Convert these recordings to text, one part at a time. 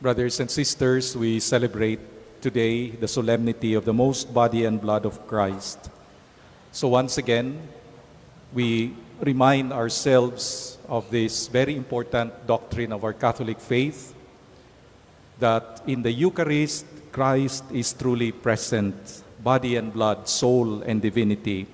Brothers and sisters, we celebrate today the solemnity of the most body and blood of Christ. So once again, we remind ourselves of this very important doctrine of our Catholic faith, that in the Eucharist, Christ is truly present, body and blood, soul and divinity,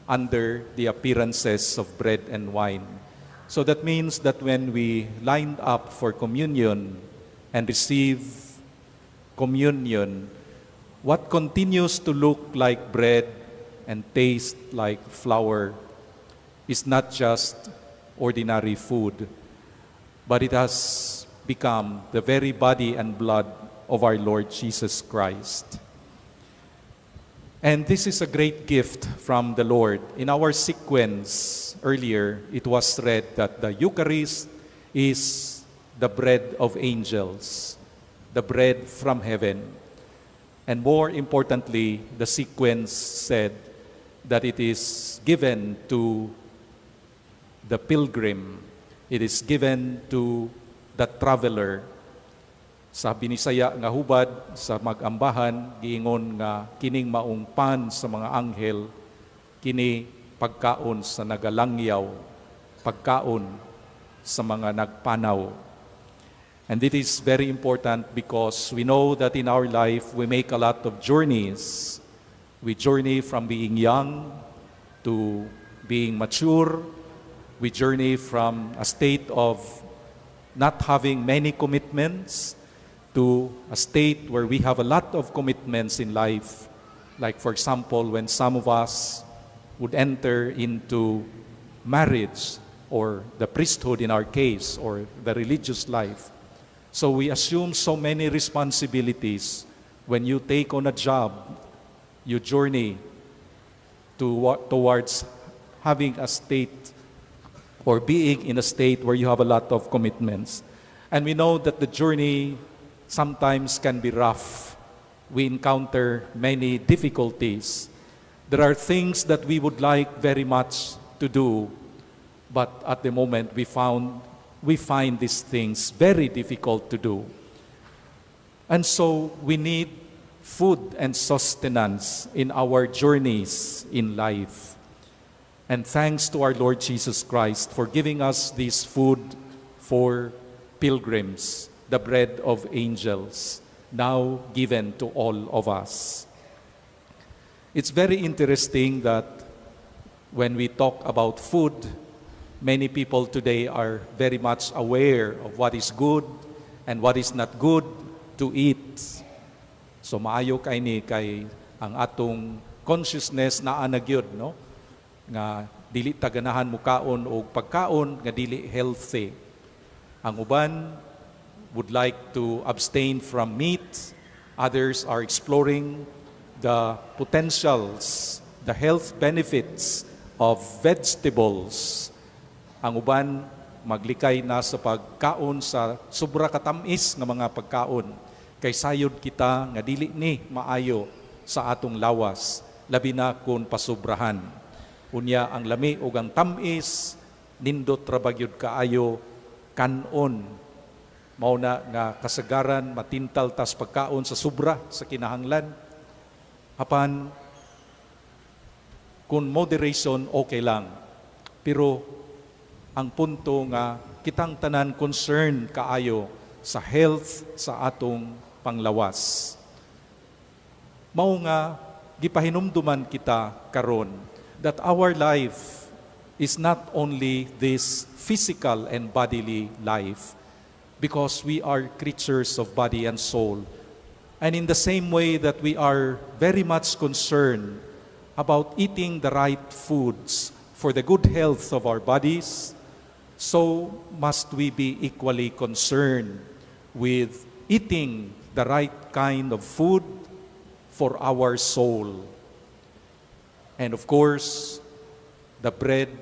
under the appearances of bread and wine. So that means that when we lined up for communion and receive communion, what continues to look like bread and taste like flour is not just ordinary food, but it has become the very body and blood of our Lord Jesus Christ. And this is a great gift from the Lord. In our sequence earlier, it was read that the Eucharist is the bread of angels, the bread from heaven. And more importantly, the sequence said that it is given to the pilgrim, it is given to the traveler. Sa Binisaya nga hubad sa mag-ambahan, giingon nga kining maong pan sa mga anghel, kini pagkaon sa nagalangyaw, pagkaon sa mga nagpanaw. And it is very important because we know that in our life we make a lot of journeys. We journey from being young to being mature. We journey from a state of not having many commitments to a state where we have a lot of commitments in life. Like, for example, when some of us would enter into marriage or the priesthood in our case, or the religious life. So we assume so many responsibilities. When you take on a job, you journey towards having a state or being in a state where you have a lot of commitments. And we know that the journey sometimes can be rough. We encounter many difficulties. There are things that we would like very much to do, but at the moment we find these things very difficult to do. And so we need food and sustenance in our journeys in life. And thanks to our Lord Jesus Christ for giving us this food for pilgrims, the bread of angels, now given to all of us. It's very interesting that when we talk about food, many people today are very much aware of what is good and what is not good to eat. So maayo kay ni kay ang atong consciousness naa na gyud, no, nga dili ta ganahan mukaon og pagkaon nga dili healthy. Ang uban would like to abstain from meat. Others are exploring the potentials, the health benefits of vegetables. Ang uban maglikay na sa pagkaon sa sobra katamis nga mga pagkaon kay sayod kita nga dili ni maayo sa atong lawas, labi na kung pasubrahan. Unya ang lami ug ang tam-is nindot ra ba gyud kaayo kan-on. Mao na nga kasagaran matintal tas pagkaon sa sobra sa kinahanglan. Apan kung moderation, okay lang. Pero ang punto nga kitang tanan concern kaayo sa health sa atong panglawas. Mao nga gipahinumduman kita karon that our life is not only this physical and bodily life, because we are creatures of body and soul. And in the same way that we are very much concerned about eating the right foods for the good health of our bodies, so must we be equally concerned with eating the right kind of food for our soul. And of course, the bread,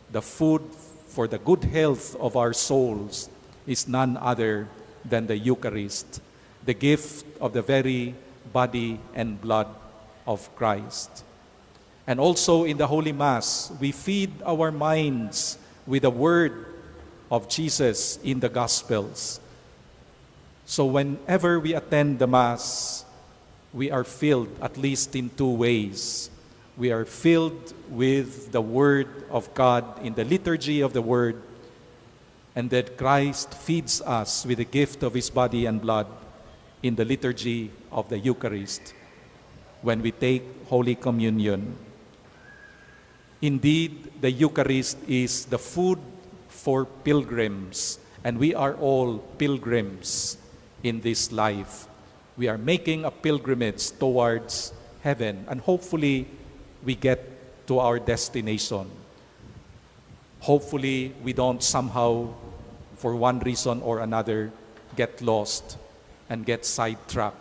the food for the good health of our souls is none other than the Eucharist, the gift of the very body and blood of Christ. And also in the Holy Mass, we feed our minds with the word of Jesus in the Gospels. So whenever we attend the Mass, we are filled at least in two ways. We are filled with the Word of God in the liturgy of the Word, and that Christ feeds us with the gift of His body and blood in the liturgy of the Eucharist when we take Holy Communion. Indeed, the Eucharist is the food for pilgrims, and we are all pilgrims in this life. We are making a pilgrimage towards heaven, and hopefully, we get to our destination. Hopefully, we don't somehow, for one reason or another, get lost and get sidetracked.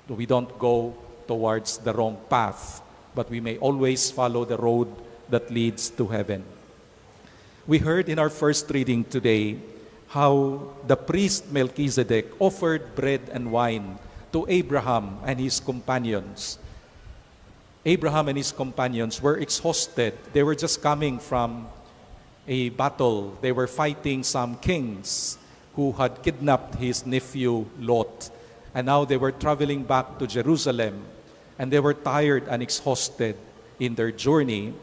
We don't go towards the wrong path, but we may always follow the road that leads to heaven. We heard in our first reading today how the priest Melchizedek offered bread and wine to Abraham and his companions. Abraham and his companions were exhausted. They were just coming from a battle. They were fighting some kings who had kidnapped his nephew Lot. And now they were traveling back to Jerusalem. And they were tired and exhausted in their journey.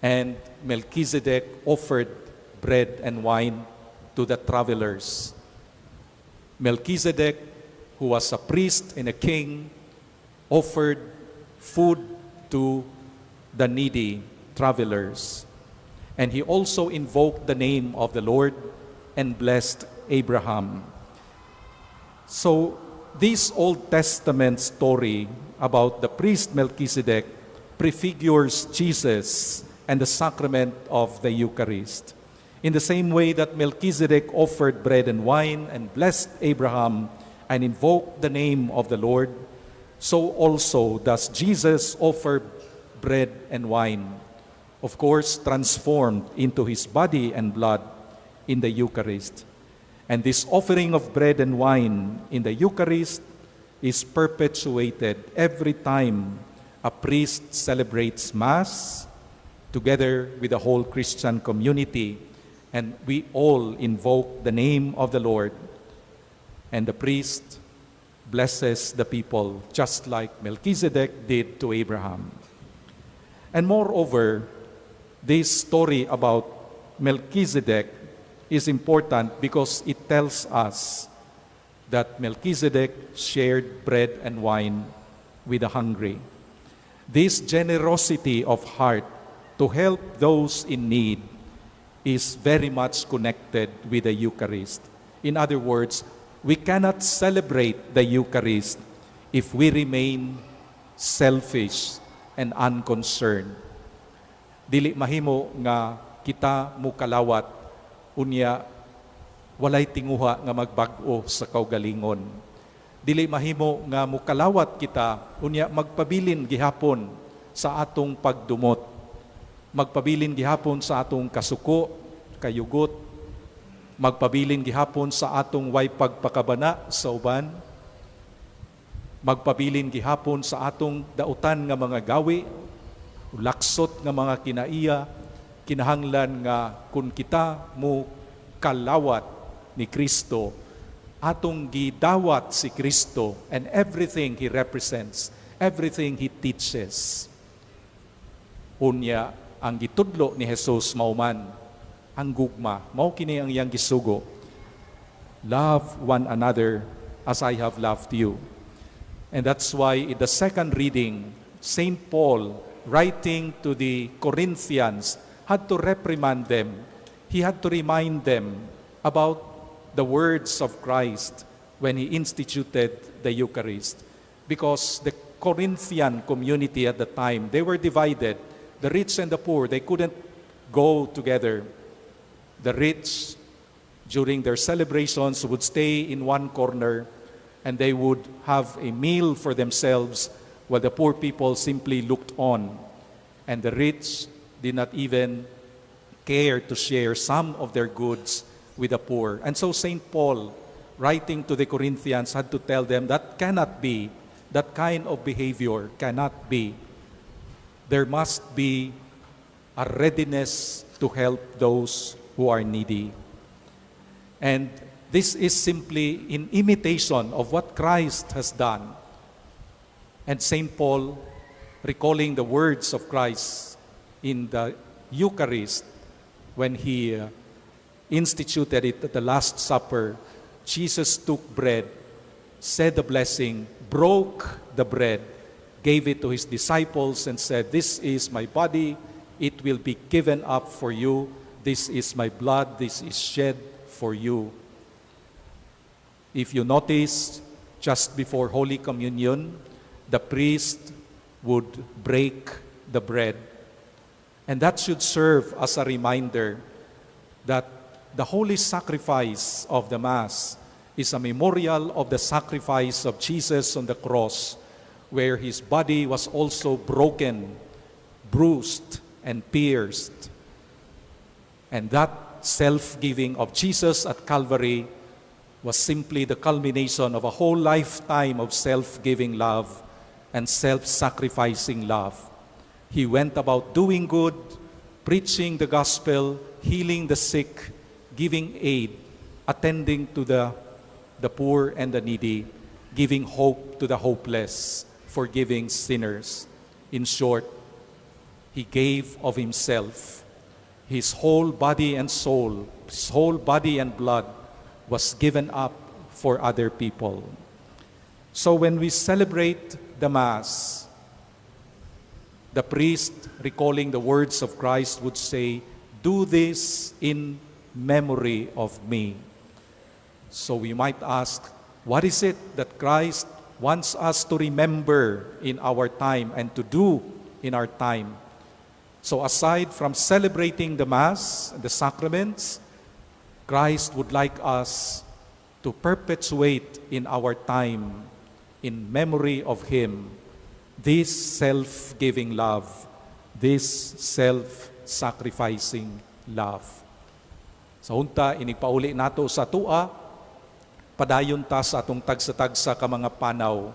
And Melchizedek offered bread and wine to the travelers. Melchizedek, who was a priest and a king, offered food to the needy travelers. And he also invoked the name of the Lord and blessed Abraham. So, this Old Testament story about the priest Melchizedek prefigures Jesus and the sacrament of the Eucharist. In the same way that Melchizedek offered bread and wine and blessed Abraham and invoked the name of the Lord, so also does Jesus offer bread and wine, of course, transformed into his body and blood in the Eucharist. And this offering of bread and wine in the Eucharist is perpetuated every time a priest celebrates Mass together with the whole Christian community, and we all invoke the name of the Lord. And the priest blesses the people just like Melchizedek did to Abraham. And moreover, this story about Melchizedek is important because it tells us that Melchizedek shared bread and wine with the hungry. This generosity of heart to help those in need is very much connected with the Eucharist. In other words, we cannot celebrate the Eucharist if we remain selfish and unconcerned. Dili mahimo nga kita mukalawat unya walay tinguha nga magbag-o sa kaugalingon. Dili mahimo nga mukalawat kita unya magpabilin gihapon sa atong pagdumot. Magpabilin gihapon sa atong kasuko, kayugot, magpabilin gihapon sa atong way pagpakabana sa uban, magpabilin gihapon sa atong dautan nga mga gawi, laksot nga mga kinaiya. Kinahanglan nga kung kita mo kalawat ni Kristo, atong gidawat si Kristo and everything He represents, everything He teaches. Unya, ang gitudlo ni Jesus mao man ang gugma. Mao kini ang iyang gisugo. "Love one another as I have loved you." And that's why in the second reading, St. Paul, writing to the Corinthians, had to reprimand them. He had to remind them about the words of Christ when he instituted the Eucharist. Because the Corinthian community at the time, they were divided. The rich and the poor, they couldn't go together. The rich, during their celebrations, would stay in one corner and they would have a meal for themselves while the poor people simply looked on. And the rich did not even care to share some of their goods with the poor. And so St. Paul, writing to the Corinthians, had to tell them that cannot be, that kind of behavior cannot be. There must be a readiness to help those who are needy. And this is simply in imitation of what Christ has done. And St. Paul, recalling the words of Christ in the Eucharist when he instituted it at the Last Supper, Jesus took bread, said the blessing, broke the bread, gave it to his disciples, and said, "This is my body, it will be given up for you. This is my blood, this is shed for you." If you notice, just before Holy Communion, the priest would break the bread. And that should serve as a reminder that the holy sacrifice of the Mass is a memorial of the sacrifice of Jesus on the cross, where his body was also broken, bruised, and pierced. And that self giving of Jesus at Calvary was simply the culmination of a whole lifetime of self giving love and self sacrificing love. He went about doing good, preaching the gospel, healing the sick, giving aid, attending to the poor and the needy, giving hope to the hopeless, forgiving sinners. In short, he gave of himself. His whole body and soul, his whole body and blood was given up for other people. So when we celebrate the Mass, the priest, recalling the words of Christ, would say, "Do this in memory of me." So we might ask, what is it that Christ wants us to remember in our time and to do in our time? So aside from celebrating the Mass and the sacraments, Christ would like us to perpetuate in our time, in memory of Him, this self-giving love, this self-sacrificing love. Sa unta, inigpauli nato sa atoa, padayon ta sa atong tagsa-tagsa ka mga panaw.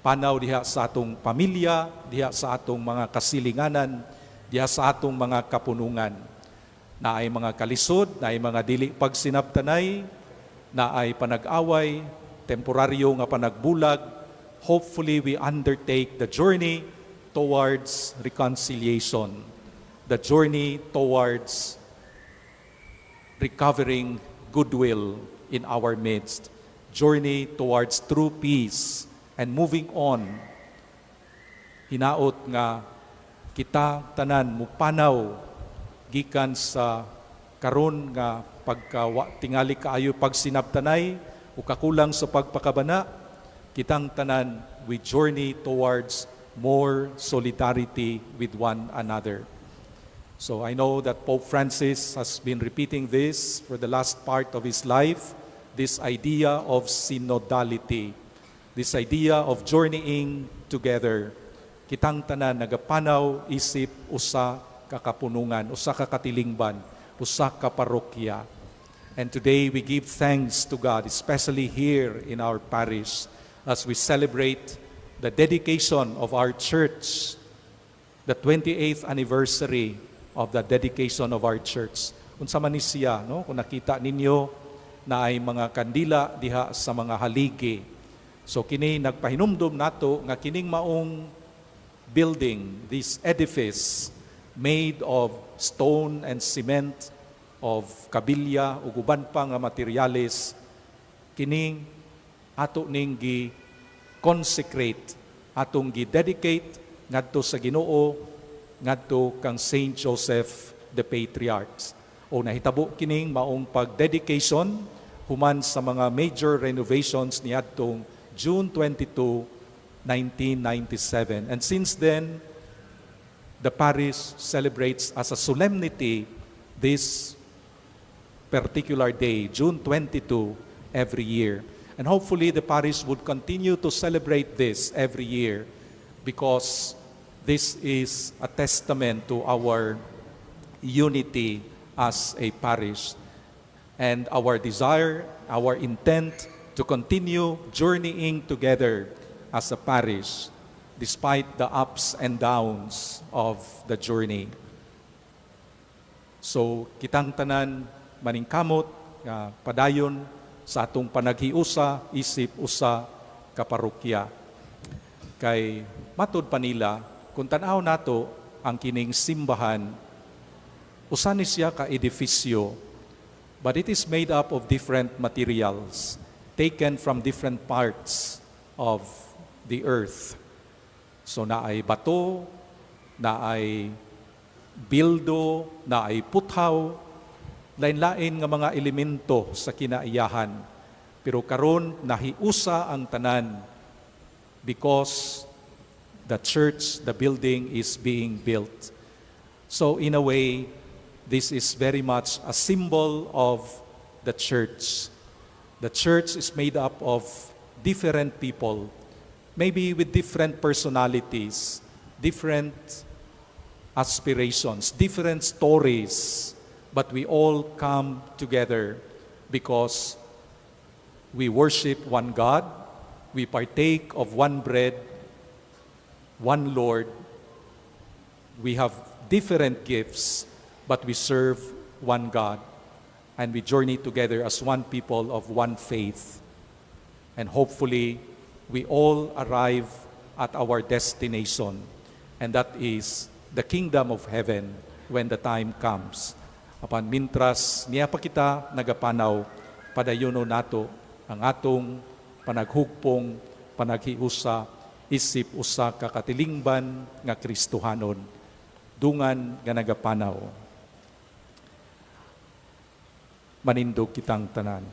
Panaw diha sa atong pamilya, diha sa atong mga kasilinganan, diha sa atong mga kapunungan. Naay mga kalisod, naay mga dili pagsinabtanay, naay panag-away, temporaryo nga panagbulag. Hopefully we undertake the journey towards reconciliation, the journey towards recovering goodwill in our midst, journey towards true peace and moving on. Hinaot nga kita tanan mupanaw gikan sa karon nga pagka tingali kaayo pagsinabtanay o kakulang sa pagpakabana, kitang tanan, we journey towards more solidarity with one another. So I know that Pope Francis has been repeating this for the last part of his life, this idea of synodality, this idea of journeying together. Kitang tanan nagapanaw isip usa ka kapunungan, usa ka katilingban, usa ka parokya. And today we give thanks to God, especially here in our parish, as we celebrate the dedication of our church, the 28th anniversary of the dedication of our church. Unsa man ni siya, no? Kung nakita ninyo naay mga kandila diha sa mga haligi. So kini nagpahinumdum nato nga kining maong building, this edifice made of stone and cement, of kabilya ug uban pa nga materyales, kining ato ning gi consecrate, atong gi-dedicate ngadto sa Ginoo, ngadto kang Saint Joseph the Patriarch. O nahitabo kining maong pag-dedication human sa mga major renovations niadtong June 22, 1997. And since then, the parish celebrates as a solemnity this particular day, June 22, every year. And hopefully the parish would continue to celebrate this every year because this is a testament to our unity as a parish and our desire, our intent to continue journeying together as a parish despite the ups and downs of the journey. So kitang tanan maningkamot nga padayon sa atong panaghiusa isip usa ka parokya. Kay matud pa nila, kung tan-aw nato ang kining simbahan, usa ni siya ka edifisyo, but it is made up of different materials taken from different parts of the earth. So naay bato, naay bildo, naay puthaw, lain-lain nga mga elemento sa kinaiyahan. Pero karon nahiusa ang tanan because the church, the building is being built. So in a way, this is very much a symbol of the church. The church is made up of different people, maybe with different personalities, different aspirations, different stories, but we all come together because we worship one God, we partake of one bread, one Lord. We have different gifts, but we serve one God. And we journey together as one people of one faith. And hopefully, we all arrive at our destination, and that is the kingdom of heaven when the time comes. Apan mintras niya pa kita nagapanaw, padayono nato ang atong panaghugpong, panaghiusa, isip usa ka katilingban nga Kristohanon, dungan nga nagapanaw. Manindog kitang tanan.